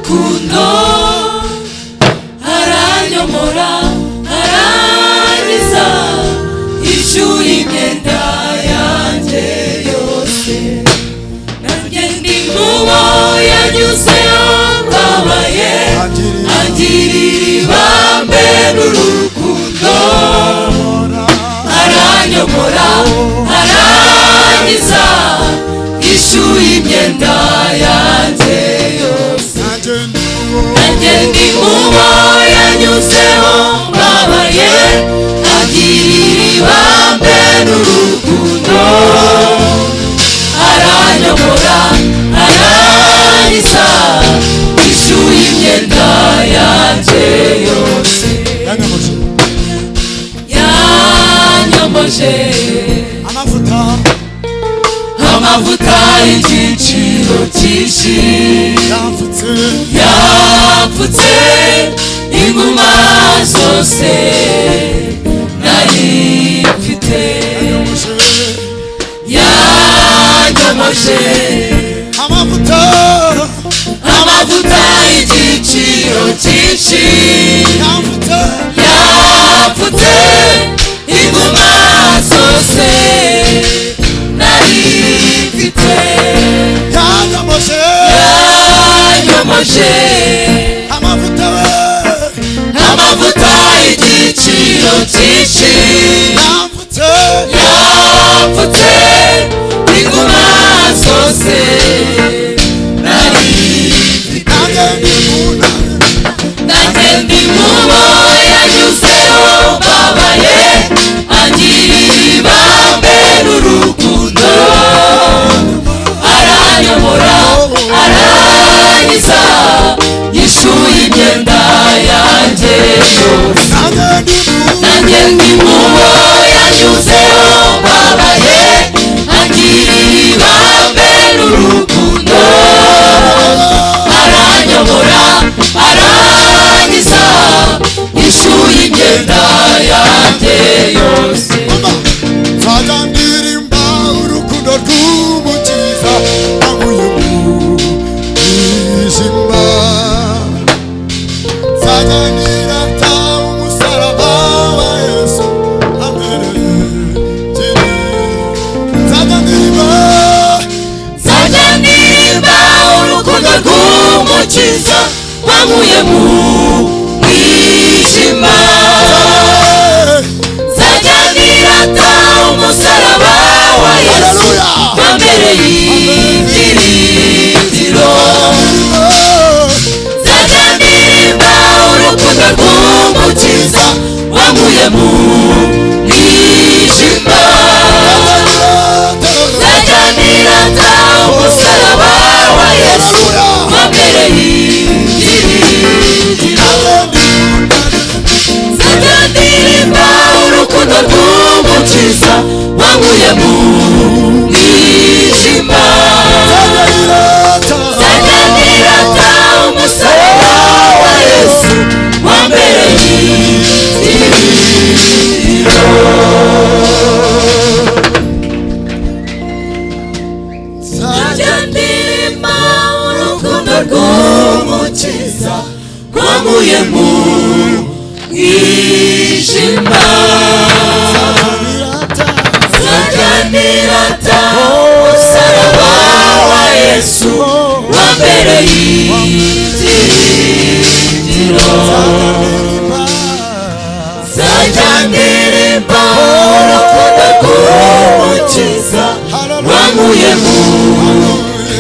N'urukundo, aranyomora, arangiza, yishyura imyenda yanjye yose. Nanjye ndi mubo yanyuzeho mbabaye, angirira ibambe n'urukundo, aranyomora, arangiza, yishyuye imyenda yanjye yose. Nanjye ndi mubo yanyuzeho mbabaye, agirira ibambe n'urukundo, aranyomora, arangiza, yishyuye imyenda yanjye yose. Yanyomoje amavuta, amavuta y'igiciro cyinshi, yapfutse, yapfutse inguma zose nari mfite. Yanyomoje amavuta, amavuta y'igiciro cyinshi, yapfutse, yapfutse inguma zose nari mfite. Yanyomoje, yanyomoje amavuta, amavuta y'igiciro cyinshi, yapfutse, yapfutse inguma zose nari mfite. Nanjye ndi mu Nanjye ndi mubo yanyuzeho mbabaye, angirira ibambe n'urukundo, aranyobora, arangiza, yishyuye imyenda yanjye yose. Nanjye ndi mu Nanjye ndi mubo yanyuzeho mbabaye, angirira ibambe n'urukundo, aranyobora, arangiza, yishyuye imyenda yanjye yose. Nzajya ndirimba urukundo rw'Umukiza wankuye mu mwijima, nzajya nirata umusaraba wa Yesu ambereye ibyiringiro. Nzajya ndirimba, Nzajya ndirimba urukundo rw'Umukiza wankuye mu mwijima, nzajya nirata umusaraba wa Yesu wambereye ibyiringiro. Nzajya ndirimba urukundo rw'Umukiza wankuye mu mwijima, nzajya nirata umusaraba wa Yesu wambereye ibyiringiro. Nzajya ndirimba urukundo rw'Umukiza wankuye mu mwijima, nzajya nirata umusaraba wa Yesu wambereye ibyiringiro. Nzajya ndirimba urukundo rw'Umukiza wankuye mu mwijima, nzajya nirata umusaraba wa Yesu wambereye ibyiringiro. Nzajya ndirimba urukundo rw'Umukiza wankuye mu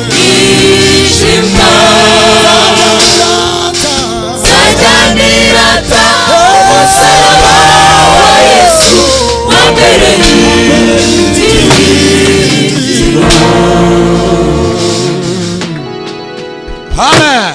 mwijima, nzajya nirata umusaraba wa Yesu wambereye ibyiringiro. Amen.